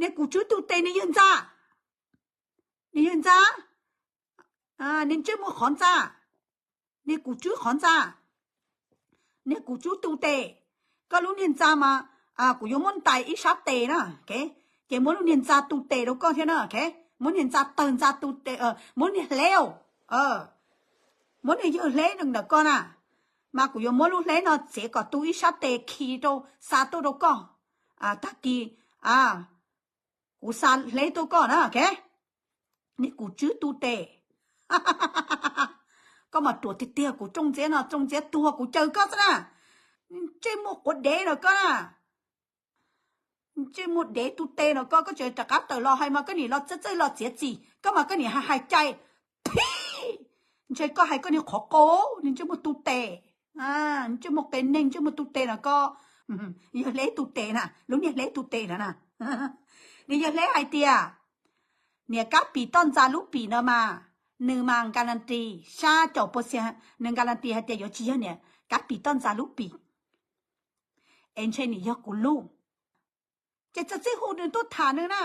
Niag Kum Tswb tu tes, niag yawg ntxa, niag yawg ntxa, niag ntsej muag qhov ntxa, niag Kum Tswb qhov ntxa, niag Kum Tswb tu tes. Koj lub niag ntxa mas kuv yuav muab ntais ib sab tes na, ces muab lub niag ntxa tu tes rau koj thiab na, muab niag ntxa tawg ntxa tu tes, muab niag hleb, muab niag yawg hleb ntawm koj na, mas kuv yuav muab lub hleb no txiav kom tu ib sab tes khi rau xa tuaj rau koj. Tag kis kuv xa hleb tuaj koj na, ok. Niag Kum Tswb tu tes. Koj mas ruam tiag tiag, kuv Tsooj Ntxiab no, Tsooj Ntxiab tuag kuv caw koj xwb na. Ntsej muag quav dev no koj na. Ntsej muag dev tu tes no koj, koj tseem rov qab tawm los hais mas koj nim los txawj txawj los txiav txim, koj mas koj nim hais hais cai. Phij! Ntshe koj hais koj niag qhov qau, niag ntsej muag tu tes, ntsej muag qias neeg, ntsej muag tu tes no koj. Yog hleb tu tes na, lub niag hleb tu tes no na. Nws yog hleb hais tias niam Kab Pim toj ntxa lub pim no mas, nws mas nka las tis sab caum pua xia, nws nka las tis hais tias yuav tsis yog niam Kab Pim toj ntxa lub pim, es ntshe nws yog kuv lub. Ces txawm txij hu nws tuaj tham nws na,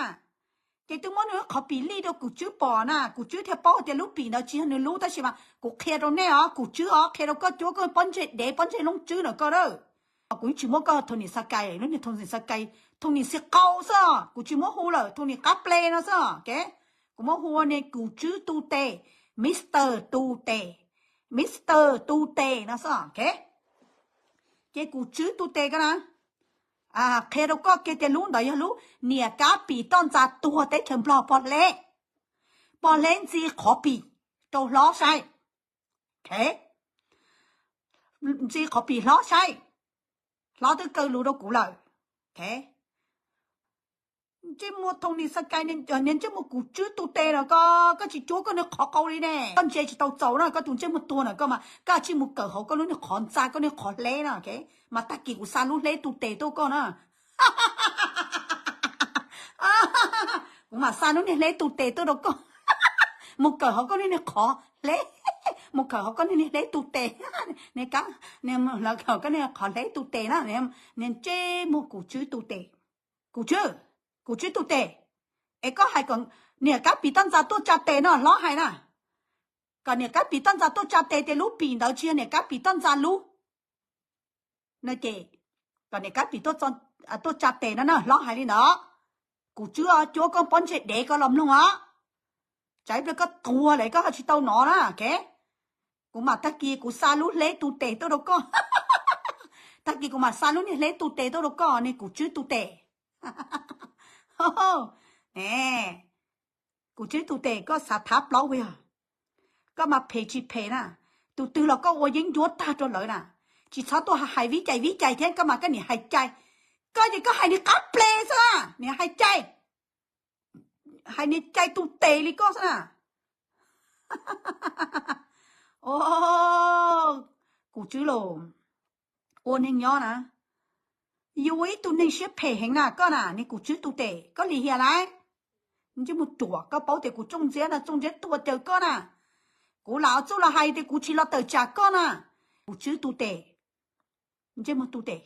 ces twb muab nws lub qhov pim lij rau Kum Tswb pom na, Kum Tswb thiaj paub tias lub pim ntawd tsis yog nws lub, tab sis mas kuv qhia rau nej os, Kum Tswb os, qhia rau koj cuab koj pob ntseg dev pob ntseg loob tswb na koj na. Kuv yeej tsis muab koj Thau Nim Xas Kais, lub niag Thau Nim Xas Kais, Thau Nim Xis Qau xwb, kuv tsis muab hu lawm, Thau Nim Qab Ple no xwb, ok. Kuv muab hu ua niag Kum Tswb tu tes, Mister tu tes, Mister tu tes no xwb, ok. Ces Kum Tswb tu tes ko na, qhia rau koj kiag tias lub ntawd yog lub niam Kab Pim toj ntxa tuag teb chaws Nplog pog hleb, pog hleb ntxi qhov pim rau hlob saib, ok. Ntxi qhov pim hlob saib, hlob twb kaw lus rau kuv lawm, ok. Ntsej muag Thau Nim Xas Kais, niag ntsej muag Kum Tswb tu tes no koj, koj tsis cuab koj niag qhov qau li ne, koj ntsia tsis tau txaus na, koj tus ntsej muag tuag na koj mas koj cia li mus kawm hauv koj lub niag qhov ntxa, koj niag qhov hleb na, ok. Mas tag kis kuv xa lub hleb tu tes tuaj koj na. Kuv mam xa lub niag hleb tu tes tuaj rau koj. Mus kawm hauv koj lub niag qhov hleb, mus kawm hauv koj lub niag hleb tu tes, niag kab, koj niag qhov hleb tu tes na, niag ntsej muag Kum Tswb tu tes. Kum Tswb, Kum Tswb tu tes, es koj hais kom niam Kab Pim toj ntxa tuaj tsa tes no, hlob hais na, kom niam Kab Pim toj ntxa tuaj tsa tes tias lub pim ntawd tsis yog niam Kab Pim toj ntxa lub no ces, kom niam Kab Pim tuaj tsa tes no na, hlob hais li ntawd. Kum Tswb cuab koj pob ntseg dev koj los mloog os, tsam ib pliag koj tuag lawm koj ho tsis tau nov na, ok. Kuv mam tag kis kuv xa lub hleb tu tes tuaj rau koj. Tag kis kuv mam xa lub niag hleb tu tes tuaj rau koj, niag Kum Tswb tu tes. Kum Tswb tu tes, koj xav thab plaub yog, koj mas phem tsis phem na, tus twg los koj ua yeeb ncuab tag rau lawv na. Tsis txhob tuaj hais vib cai vib cai thiab, koj mas koj niam hais cai. Koj ces koj hais niag Qab Ple xwb na, niag hais cai, hais niag cai tu tes li koj xwb na. Kum Tswb los, ua neeg nyob na, yus ua ib tug neeg siab phem heev na koj na, niag Kum Tswb tu tes, koj lim hiam lauj. Ntsej muag ruam, koj paub tias kuv Tsooj Ntxiab no, Tsooj Ntxiab tuag caw koj na. Kuv lam txuj los hais tias kuv tsis los tawm tsam koj na. Kum Tswb tu tes, ntsej muag tu tes,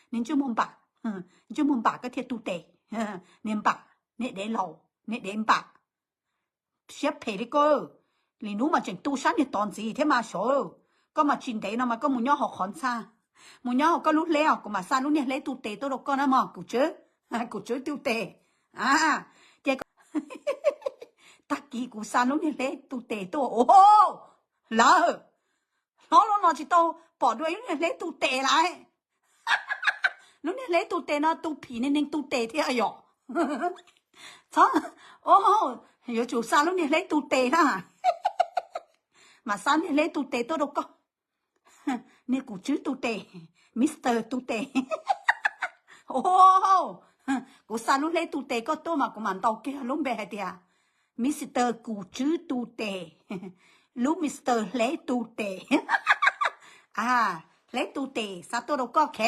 niag ntsej muag npam, ntsej muag npam koj thiaj tu tes. Niag npam, niag dev laus, niag dev npam, siab phem li koj. Lim nub mas tseem tu sab niag tod ntxiv thiab mas sav. Koj mas tsis ntev no mas koj mus nyob hauv qhov ntxa, mus nyob hauv koj lub hleb os, kuv mam xa lub niag hleb tu tes tuaj rau koj na mog Kum Tswb. Kum Tswb tu tes. Ces tag kis kuv xa lub niag hleb tu tes tuaj, lawm, hlob los no tsis tau pom dua ib lub niag hleb tu tes lawm. Lub niag hleb tu tes no tu phim niag neeg tu tes thiab yom. Txhob, yuav tsum xa lub niag hleb tu tes na. Mam xa niag hleb tu tes tuaj rau koj. Niag Kum Tswb tu tes, Mister tu tes. Kuv xa lub hleb tu tes koj tuaj mas kuv mam ntaus kiag lub npe hais tias Mister Kum Tswb tu tes, lub Mister hleb tu tes. Hleb tu tes xa tuaj rau koj, ok.